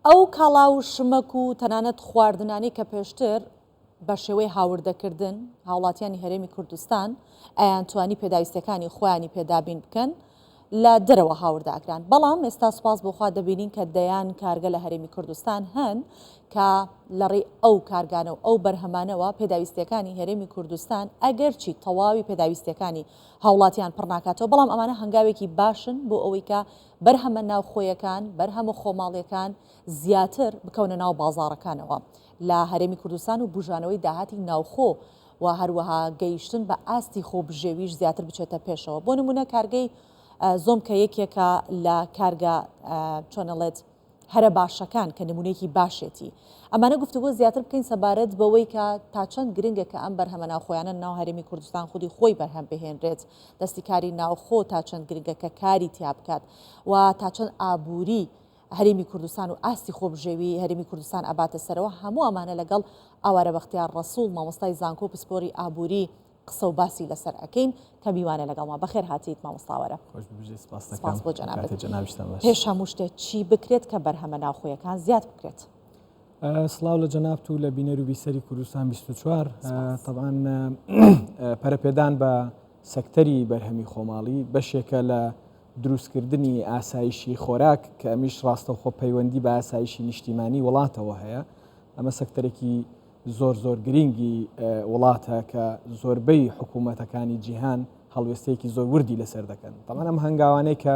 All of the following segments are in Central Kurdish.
ئەو کاڵا و شمەک و تەنانەت خواردنانەی کە پێشتر بە شێوەی هاوردەکردن هاوڵاتیانی هەرێمی کوردستان ئەیانتوانی پێداویستیەکانی خۆیانی پێ دابین بکەن لە دەرەوە هاوردە ئەکران بەڵام ئێستا سوپاس بۆ خوا دەبینین کە دەیان کارگە لە هەرێمی کوردستان هەن کە لە ڕێی ئەو کارگانە و ئەو بەرهەمانەوە پێداویستیەکانی هەرێمی کوردستان ئەگەرچی تەواوی پێداویستیەکانی هاوڵاتیان پڕ ناکاتەوە بەڵام ئەمانە هەنگاوێکی باشن بۆ ئەوەی کە بەرهەمە ناوخۆیەکان بەرهەمە خۆماڵیەکان زیاتر بکەونە ناو بازاڕەکانەوە لە هەرێمی کوردستان و بوژانەوەی داهاتی ناوخۆ و هەروەها گەیشتن بە ئاستی خۆبژێویش زیاتر بچێتە پێشەوە. بۆ نموونە کارگەی زۆم کە یەکێکە لە کارگە چۆنەڵێت هەرە باشەکان کە نمونەیەکی باشێتی. ئەمانە گفتوگۆ زیاتر بکەین سەبارەت بەوەی کە تا چەند گرنگە کە ئەم بەرهەمە ناوخۆیانە ناو هەرێمی کوردستان خودی خۆی بەرهەم بهێنرێت، دەستی کاری ناوخۆ تا چەند گرنگە کە کاری تیا بکات و تا چەند ئابووری هەرێمی کوردستان و ئاستی خۆبژێوی هەرێمی کوردستان ئەباتە سەرەوە، هەموو ئەمانە لەگەڵ ئاوارە بەختیار ڕەسوڵ مامۆستای زانکۆ و پسپۆری ئابووری قسە و باسی لەسەر ئەکەین کە میوانە لەگەڵمان. بەخێر هاتیت مامۆستا ئاوارە. خۆش بژی سپاس دەکەم. سپاس بۆ جەنابت. کاتی جەنابیشتان باش. پێش هەموو شتێ چی بکرێت کە بەرهەمە ناوخۆیەکان زیاد بکرێت؟ سڵاو لە جەنابت و لە بینەر و بیسەری کوردستان 24. سپاس. تەبعەن پەرەپێدان بە سەکتەری بەرهەمی خۆماڵی بەشێکە لە دروستکردنی ئاسایشی خۆراک کە ئەمیش ڕاستەوخۆ پەیوەندی بە ئاسایشی نیشتیمانی وڵاتەوە هەیە. ئەمە سەکتەرێکی زۆر زۆر گرینگی وڵاتە کە زۆربەی حکوومەتەکانی جیهان هەڵوێستەیەکی زۆر وردی لەسەر دەکەن. تەبعەن ئەم هەنگاوانەی کە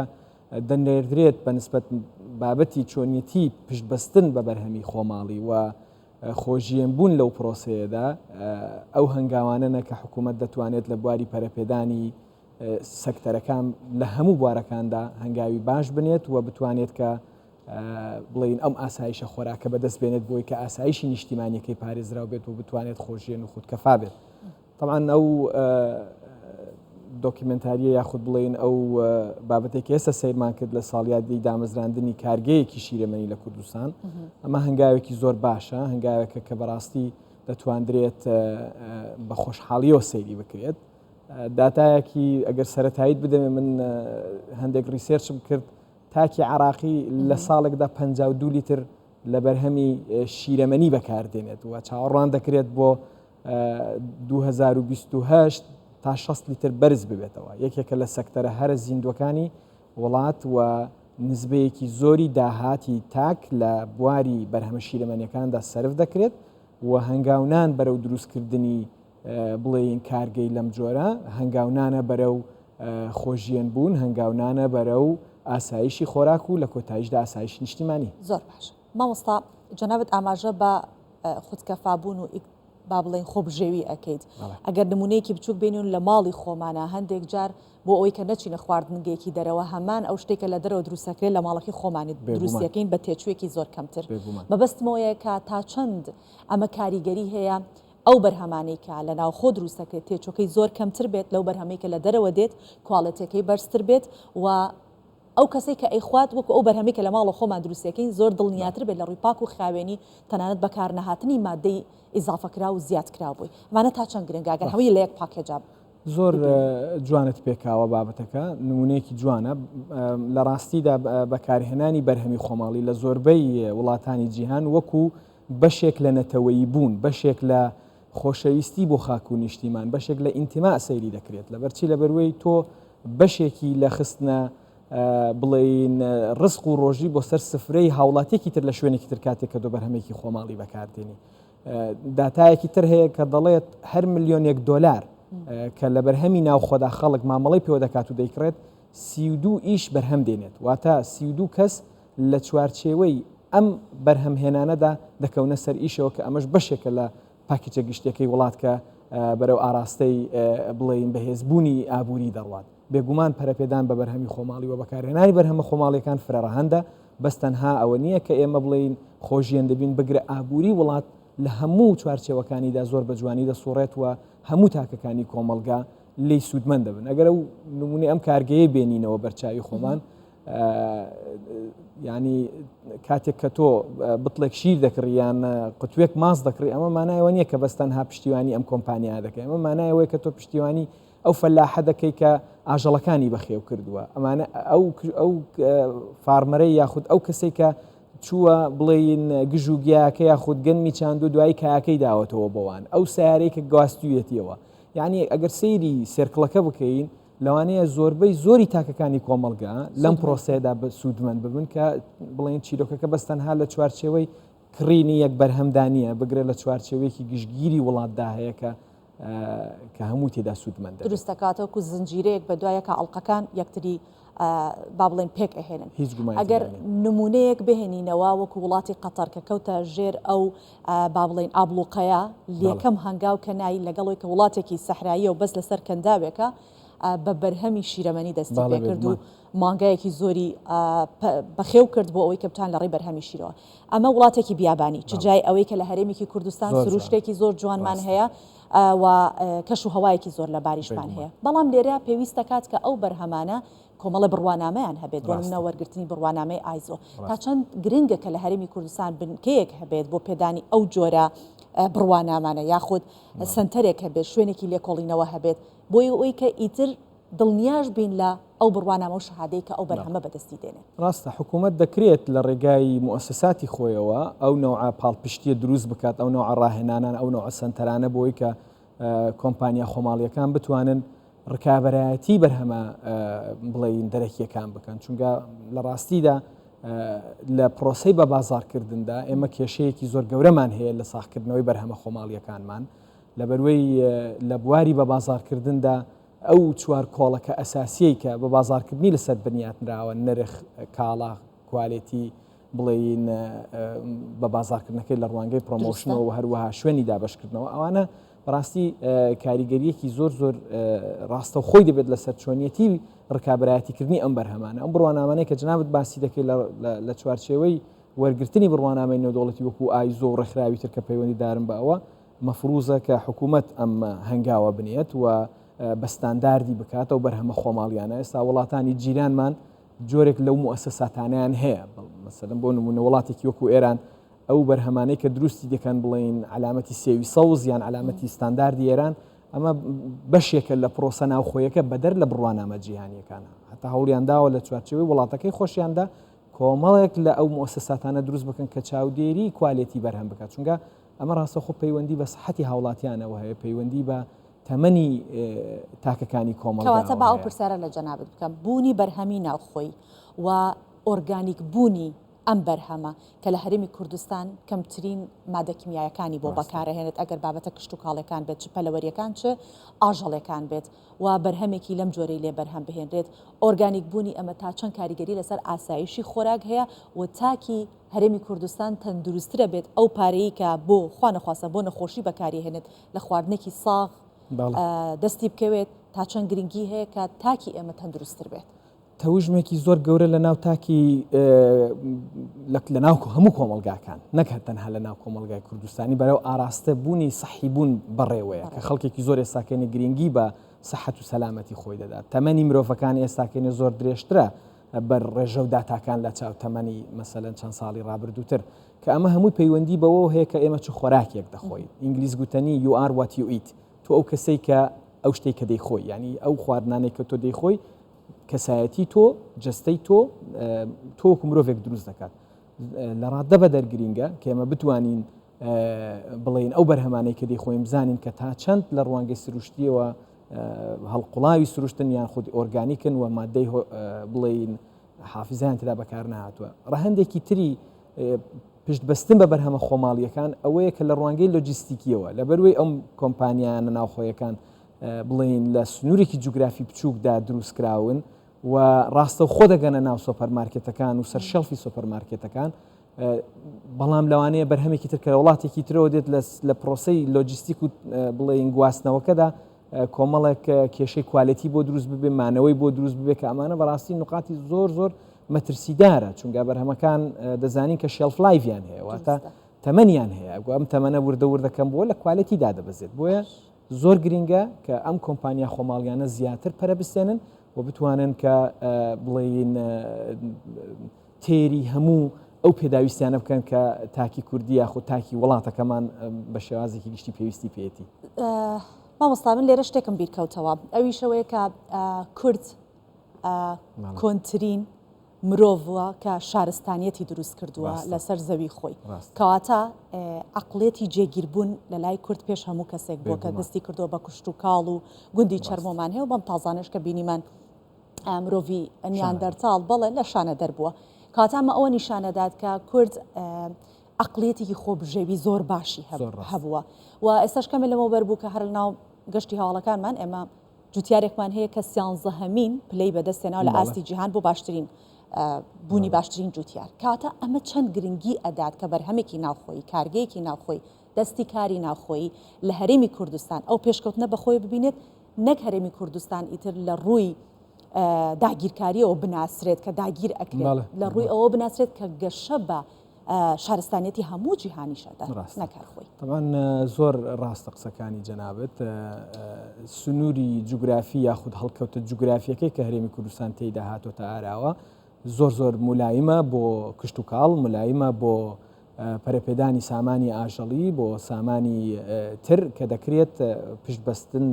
دەنێردرێت بە نسبەت بابەتی چۆنیەتی پشتبەستن بە بەرهەمی خۆماڵی و خۆژیێن بوون لەو پرۆسەیەدا ئەو هەنگاوانەنە کە حکوومەت دەتوانێت لە بواری پەرەپێدانی سەکتەرەکان لە هەموو بوارەکاندا هەنگاوی باش بنێت و بتوانێت کە بڵین ئەم ئاسایشە خۆراکە بەدەست بێنێت بۆی کە ئاسایشی نیشتیمانیەکەی پارێزراو بێت و بتوانێت خۆژیێن و خودکەفا بێت. طبعا ئەو دۆکیمنتاریە یاخود بڵین ئەو بابەتێک ئێستا سەیرمان کرد لە ساڵیادی دامەزراندنی کارگەیەکی شیرەمەنی لە کوردستان ئەمە هەنگاوێکی زۆر باشە هەنگاوێکە کە بەڕاستی دەتواندرێت بە خۆشحاڵیەوە سەیری بکرێت داتایەکی ئەگەر سەتاییت بدەمێ من هەندێک research م کرد تاکی عراقی لە ساڵێکدا 52 لیتر لە بەرهەمی شیرەمەنی بەکاردێنێت و چاوەڕوان دەکرێت بۆ 2028 تا 60 لیتر بەرز ببێتەوە یەکێکە لە سەکتەرە هەرە زیندوەکانی وڵات و نزبەیەکی زۆری داهاتی تاک لە بواری بەرهەمە شیرەمەنیەکاندا سەرف دەکرێت و هەنگاونان بەرەو دروستکردنی بڵێین کارگەی لەم جۆرە هەنگاونانە بەرەو خۆژیەن بوون، هەنگاونانە بەرەو ئاسایشی خۆراک و لە کۆتاییشدا ئاسایشی نیشتیمانی. زۆر باشە مامۆستا جەنابت ئاماژە بە خودکەفابوون و با بڵێین خۆبژێوی ئەکەیت ئەگەر نمونەیەکی بچوک بینین لە ماڵی خۆمانە هەندێک جار بۆ ئەوەی کە نەچینە خواردنگەیەکی دەرەوە هەمان ئەو شتێکە لە دەرەوە دروستەکرێت لە ماڵەکەی خۆمانی دروستەکەین بە تێچوویەکی زۆر کەمتر مەبەستمەوەیە کە تا چەند ئەمە کاریگەری هەیە ئەو بەرهەمانەی کە لە ناوخۆ دروست دەکرێت تێچووەکەی زۆر کەمتر بێت لەو بەرهەمەی کە لە دەرەوە دێت، کوالێتیەکەی بەرزتر بێت و ئەو کەسەی کە ئەیخوات وەکو ئەو بەرهەمەی کە لە ماڵەوە خۆمان دروستی ئەکەین زۆر دڵنیاتر بێت لە ڕووی پاک و خاوێنی تەنانەت بەکارنەهاتنی مادەی ئیزافەکراو و زیادکراو بۆی. ئەمانە تا چەند گرنگە ئەگەر هەمووی لە یەک پاکێجا زۆر جوانت پێکاوە بابەتەکە نمونەیەکی جوانە لە ڕاستیدا بەکارهێنانی بەرهەمی خۆماڵی لە زۆربەی وڵاتانی جیهان وەکو بەشێک لە نەتەوەیی بوون، بەشێک لە خۆشەویستی بۆ خاک و نیشتیمان، بەشێک لە ئینتیما سەیری دەکرێت. لەبەرچی؟ لەبەروەی تۆ بەشێکی لە خستنە بڵێین ڕزق و ڕۆژی بۆ سەر سفرەی هاوڵاتیەکی تر لە شوێنێکی تر کاتێک کە تۆ بەرهەمێکی خۆماڵی بەکاردێنی. داتایەکی تر هەیە کە دەڵێت هەر ملیۆنێک دۆلار کە لە بەرهەمی ناوخۆدا خەڵک مامەڵەی پێوە دەکات و دەیکڕێت 32 ئیش بەرهەم دێنێت واتە 32 کەس لە چوارچێوەی ئەم بەرهەمهێنانەدا دەکەونە سەر ئیشەوە کە ئەمەش بەشێکە لە پاکیجە گشتیەکەی وڵات کە بەرەو ئاراستەی بڵێین بەهێزبوونی ئابووری دەڕوات. بێگومان پەرەپێدان بە بەرهەمی خۆماڵی و بەکارهێنانی بەرهەمە خۆماڵیەکان فرەڕەهەندە، بەس تەنها ئەوە نییە کە ئێمە بڵێین خۆژیەن دەبین، بگرە ئابووری وڵات لە هەموو چوارچێوەکانیدا زۆر بە جوانی دەسوڕێت و هەموو تاکەکانی کۆمەڵگا لێی سوودمەند دەبن. ئەگەر ئەو نموونەی ئەم کارگەیە بێنینەوە بەرچاوی خۆمان، ینی کاتێک کە تۆ بتڵێک شیر دەکڕی یان قوتوێک ماس دەکڕی ئەمە مانایەوە نییە کە بەس تەنها پشتیوانی ئەم کۆمپانیا دەکەی ئەمە مانایەوەی کە تۆ پشتیوانی ئەو فەلاحە دەکەی کە ئاژەڵەکانی بەخێو کردووە ئەمانە ئەو ئەو farmer ەی یاخود ئەو کەسێک کە چووە بڵێین گژ و گیاکە یاخود گەنمی چاندو دوایی کایەکەی داوەتەوە بۆوان ئەو سیارەی کە گواستویەتیەوە یعنی ئەگەر سەیری سێرکڵەکە بکەین لەوانەیە زۆربەی زۆری تاکەکانی کۆمەڵگا لەم پرۆسەیەدا بە سوودمەند ببن کە بڵێن چیرۆکەکە بەس تەنها لە چوارچێوەی کڕینی یەک بەرهەمدا نییە بگرە لە چوارچێوەیەکی گشتگیری وڵاتدا هەیە کە کە هەمووی تێدا سوودمەند دەبێت. دروست دەکات وەکو زنجیرەیەک بە دوای یەکا ئەڵقەکان یەکتری با بڵێن پێک ئەهێنن. هیچ گومانی ئەگەر تێدا نییە. نموونەیەک بهێنینەوە وەکو وڵاتی قەتەر کە کەوتە ژێر ئەو با بڵێین ئابڵوقەیە لەیەکەم هەنگاو کە نای لەگەڵ ئەوەی کە وڵاتێکی سەحراییە و بەس لەسەر کەنداوێکە بە بەرهەمی شیرەمەنی دەستی پێکرد و مانگایەکی زۆری بەخێو کرد بۆ ئەوەی کە بتوان لە ڕێی بەرهەمی شیرەوە ئەمە وڵاتێکی بیابانی چ جای ئەوەی کە لە هەرێمێکی کوردستان سروشتێکی زۆر جوانمان هەیە و کەش و هەوایەکی زۆر لەباریشمان هەیە بەڵام لێرە پێویست دەکات کە ئەو بەرهەمانە کۆمەڵە بڕوانامەیان هەبێت بۆ نمونە وەرگرتنی بڕوانامەی ئایزۆ تا چەند گرنگە کە لە هەرێمی کوردستان بنکەیەک هەبێت بۆ پێدانی ئەو جۆرە بڕوانامانە یاخود سنتەرێک هەبێت شوێنێکی لێکۆڵینەوە هەبێت بۆی ئەوەی کە ئیتر دڵنیاش بین لە ئەو بڕوانامە و شەهادەی کە ئەو بەرهەمە بەدەستی دێنێ. ڕاستە حکوومەت دەکرێت لە ڕێگای موئەسەساتی خۆیەوە ئەو نەوعە پاڵپشتییە دروست بکات، ئەو نەوعە ڕاهێنانان، ئەو نەوعە سەنتەرانە بۆی کە کۆمپانیا خۆماڵییەکان بتوانن ڕکابەرایەتی بەرهەمە بڵێین دەرەکییەکان بکەن، چونکە لە ڕاستیدا لە پرۆسەی بە بازاڕکردندا ئێمە کێشەیەکی زۆر گەورەمان هەیە لە ساغکردنەوەی بەرهەمە خۆماڵییەکانمان، لەبەروەی لە بواری بە بازاڕکردندا ئەو چوار کۆڵەکە ئەساسیەی کە بە بازاڕکردنی لەسەر بنیاتنراوە، نرخ، کاڵا، کوالێتی، بڵێین بە بازاڕکردنەکەی لە ڕوانگەی promotion ەوە و هەروەها شوێنی دابەشکردنەوە، ئەوانە بەڕاستی کاریگەریەکی زۆر زۆر ڕاستەوخۆی دەبێت لەسەر چۆنیەتی ڕکابەرایەتیکردنی ئەم بەرهەمانە. ئەم بڕوانامانەی کە جەنابت باسی دەکەی لە چوارچێوەی وەرگرتنی بڕوانامەی نێودەوڵەتی وەکو ئایزۆ و ڕێکخراوی تر کە پەیوەندیدارن بە ئەوە، مەفروزە کە حکوومەت ئەم هەنگاوە بنێت و بە ستانداردی بکات ئەو بەرهەمە خۆماڵیانە. ئێستا وڵاتانی جیرانمان جۆرێک لەو موئەسەساتانەیان هەیە، مەسەلەن بۆ نموونە وڵاتێکی وەکو ئێران ئەو بەرهەمانەی کە دروستی دەکەن بڵێین عەلامەتی سێوی سەوز یان عەلامەتی ستانداردی ئێران، ئەمە بەشێکە لە پرۆسە ناوخۆیەکە بەدەر لە بڕوانامە جیهانیەکانە. هەتا هەوڵیان داوە لە چوارچێوەی وڵاتەکەی خۆشیاندا کۆمەڵێک لە ئەو موئەسەساتانە دروست بکەن کە چاودێری کوالێتی بەرهەم بکات، چونکە ئەمە ڕاستەوخۆ پەیوەندی بە سەحەتی هاوڵاتیانەوە هەیە، پەیوەندی بە تەمەنی تاکەکانی کۆمەڵگاوە کەواتە با ئەو هەیە. پرسیارە لە جەنابت بکەم، بوونی بەرهەمی ناوخۆیی و ئۆرگانیک بوونی ئەم بەرهەمە کە لە هەرێمی کوردستان کەمترین مادە کیمیایەکانی بۆ ڕاستە. بەکارئەهێنێت ئەگەر بابەتە کشتوکاڵیەکان بێت چ پەلەوەریەکان چ ئاژەڵێکان بێت و بەرهەمێکی لەم جۆرەی لێ بەرهەم بهێنرێت، ئۆرگانیک بوونی ئەمە تا چەند کاریگەری لەسەر ئاسایشی خۆراک هەیە و تاکی هەرێمی کوردستان تەندروستترە بێت ئەو پارەیەی کە بۆ خوا نەخواستە بۆ نەخۆشی بەکاری هێنێت لە خواردنێکی ساغ دەستی بکەوێت تا چەند گرنگی هەیە کە تاکی ئێمە تەندروستتر بێت. تەوژمێکی زۆر گەورە لە ناو تاکی لە ناو هەموو کۆمەڵگاکان نەک هەر تەنها لە ناو کۆمەڵگای کوردستانی بەرەو ئاراستە بوونی سەحی بوون بەڕێوەیە کە خەڵکێکی زۆر ئێستاکەێنە گرنگی بە سەحەت و سەلامەتی خۆی دەدات تەمەنی مرۆڤەکان ئێستاکەێنە زۆر درێژترە بەر ڕێژە و داتاکان لە چاو تەمەنی مەسەلەن چەند ساڵی ڕابردووتر کە ئەمە هەمووی پەیوەندی بەوەوە هەیە کە ئێمە چ خۆراکێک دەخۆین ئینگلیز گوتەنی you are what you eat تۆ ئەو کەسەی کە ئەو شتەی کە دەیخۆی یعنی ئەو خواردنانەی کە تۆ دەیخۆی کەسایەتی تۆ جەستەی تۆ تۆ وەکو مرۆڤێک دروست دەکات لە ڕاددە بەدەر گرینگە کە ئێمە بتوانین بڵێین ئەو بەرهەمانەی کە دەیخۆین بزانین کە تا چەند لە ڕوانگەی سروشتیەوە هەڵقوڵاوی سروشتن یان خودی ئۆرگانیکن و مادەی بڵێین حافزیان تێدا بەکار نەهاتووە. ڕەهەندێکی تری پشت بەستن بە بەرهەمە خۆماڵیەکان ئەوەیە کە لە ڕوانگەی لۆجیستیکیەوە لەبەروەی ئەم کۆمپانیانە ناوخۆیەکان بڵێین لە سنوورێکی جوگرافی بچووکدا دروستکراون و ڕاستەوخۆ دەگەنە ناو سۆپەرمارکێتەکان و سەر shelf ی سۆپەرمارکێتەکان بەڵام لەوانەیە بەرهەمێکی تر کە لە وڵاتێکی ترەوە دێت لە پرۆسەی لۆجیستیک و بڵێین گواستنەوەکەدا کۆمەڵێک کێشەی کوالێتی بۆ دروست ببێ مانەوەی بۆ دروست ببێ کە ئەمانە بەڕاستی نقاتی زۆر زۆر مەترسیدارە چونگە بەرهەمەکان دەزانین کە shelf life یان هەیە واتە تەمەنیان هەیە ئەم تەمەنە وردە وردەکەم بووە لە کوالێتی دادەبەزێت بۆیە زۆر گرینگە کە ئەم کۆمپانیا خۆماڵیانە زیاتر پەرە بستێنن و بتوانن کە بڵێین تێری هەموو ئەو پێداویستیانە بکەن کە تاکی کوردی یاخود تاکی وڵاتەکەمان بە شێوازێکی گشتی پێویستی پێیەتی. مامۆستا من لێرە شتێکم بیرکەوتەوە ئەویش ئەوەیە کە کورد کۆنترین. مرۆڤە کە شارستانیەتی دروست کردووە لەسەر زەوی خۆی. کەواتە عەقڵیەتی جێگیربوون لە لای کورد پێش هەموو کەسێک بووە کە دەستی کردووە بە کشتوکاڵ و گوندی چەرمۆمان هەیە و بەم تازانەش کە بینیمان مرۆڤی نیاندەرتاڵ بەڵێ لە شانەدەر بووە. کەواتە ئەمە ئەوە نیشانەدات کە کورد عەقڵیەتێکی خۆبژێوی زۆر باشی هەبووە و ئێستاش کەمێ لەمەوبەر بوو کە هەر لەناو گەشتی هەواڵەکانمان ئێمە جوتیارێکمان هەیە کە سیانزەهەمین پلەی بەدەستهێناوە لە ئاستی جیهان بۆ باشترین بوونی باشترین جوتیار. کەواتە ئەمە چەند گرنگی ئەدات کە بەرهەمێکی ناوخۆیی، کارگەیەکی ناوخۆی، دەستی کاری ناوخۆیی لە هەرێمی کوردستان ئەو پێشکەوتنە بەخۆی ببینێت، نەک هەرێمی کوردستان ئیتر لە ڕووی داگیرکاریەوە بناسرێت کە داگیر ئەکرێت، لە ڕووی ئەوە بناسرێت کە گەشە بە شارستانیەتی هەموو جیهانیش ئەدات نەک هەر خۆی. تەبعەن زۆر ڕاستە قسەکانی جەنابت. سنووری جوگرافی یاخود هەڵکەوتە جوگرافیەکەی کە هەرێمی کوردستان تێیدا هاتۆتە ئاراوە زۆر زۆر مولایمە بۆ کشتوکاڵ، مولایمە بۆ پەرەپێدانی سامانی ئاژەڵی، بۆ سامانی تر کە دەکرێت پشت بەستن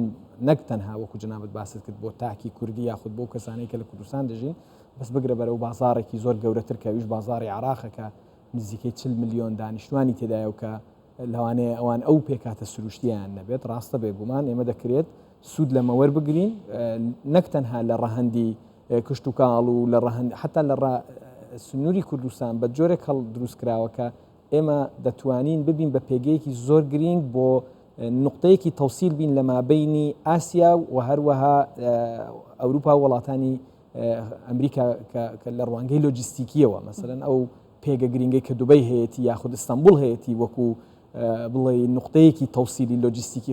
نەک تەنها وەکو جەنابت باست کرد بۆ تاکی کوردی یاخود بۆ کەسانەی کە لە کوردستان دەژین بەس بگرە بەرەو بازاڕێکی زۆر گەورەتر کە ئەویش بازاڕی عێراقە کە نزیکەی 40 ملیۆن دانیشتوانی تێدایە و کە لەوانەیە ئەوان ئەو پێکهاتە سروشتییان نەبێت ڕاستە بێگومان ئێمە دەکرێت سوود لەمە وەربگرین نەک تەنها لە ڕەهەندی کشتوکاڵ و لە ڕەهەند حتا لە سنووری کوردستان بە جۆرێک هەڵ دروست کراوە کە ئێمە دەتوانین ببین بە پێگەیەکی زۆر گرینگ بۆ نقطەیەکی تەوسیل بین لە مابینی ئاسیا و هەروەها ئەوروپا و وڵاتانی ئەمریکا کە لە ڕوانگەی لۆجیستیکیەوە مەسەلەن ئەو پێگە گرنگەی کە دوبەی هەیەی یاخود ئیستانبول هەیەی وەکو بڵێ نقطەیەکی تەوسیلی لۆجیستیکی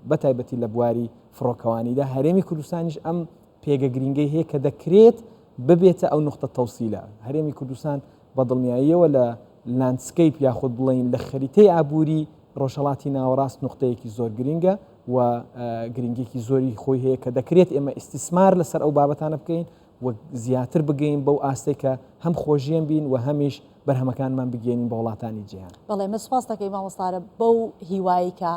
بە تایبەتی لە بواری فڕۆکەوانیدا هەرێمی کوردستانیش ئەم پێگە گرنگەی هەیە کە دەکرێت ببێتە ئەو نقطە تەوسیلە هەرێمی کوردستان بە دڵنیاییەوە لە landscape یاخود بڵێین لە خەریتەی ئابووری ڕۆژهەڵاتی ناوەڕاست نوقتەیەکی زۆر گرینگە و گرنگیەکی زۆری خۆی هەیە کە دەکرێت ئێمە ئیستیسمار لەسەر ئەو بابەتانە بکەین و زیاتر بگەین بەو ئاستەی کە هەم خۆژیەن بین و هەمیش بەرهەمەکانمان بگەێنین بە وڵاتانی جیهان. بەڵێ من سوپاست دەکەین مامۆستا عەرەب بەو هیوایەی کە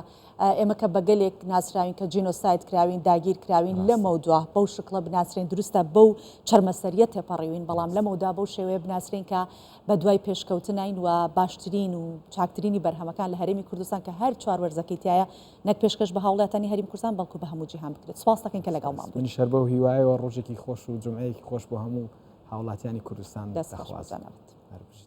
ئێمە کە بە گەلێک ناسراوین کە جینۆساید کراوین داگیر کراوین لەمەودوا بەو شکڵە بناسرێین دروستە بەو چەرمەسەریە تێپەڕیوین بەڵام لەمەودا بەو شێوەیە بناسرێین کە بە دوای پێشکەوتنین و باشترین و چاکترینی بەرهەمەکان لە هەرێمی کوردستان کە هەر چوار وەرزەکەی تایە نەک پێشکەش بە هاوڵاتانی هەریم کوردستان بەڵکو بە هەموو جیهان بکرێت سوپاس دەکەین کە لەگەڵمان بوویت. منیش هەر بەو هیوایەوە ڕۆژێکی خۆش و جومعەیەکی خۆش بۆ هەموو هاوڵاتیانی کوردستان دەست خۆش دەخوازم. جەنابت. هەر بژیت.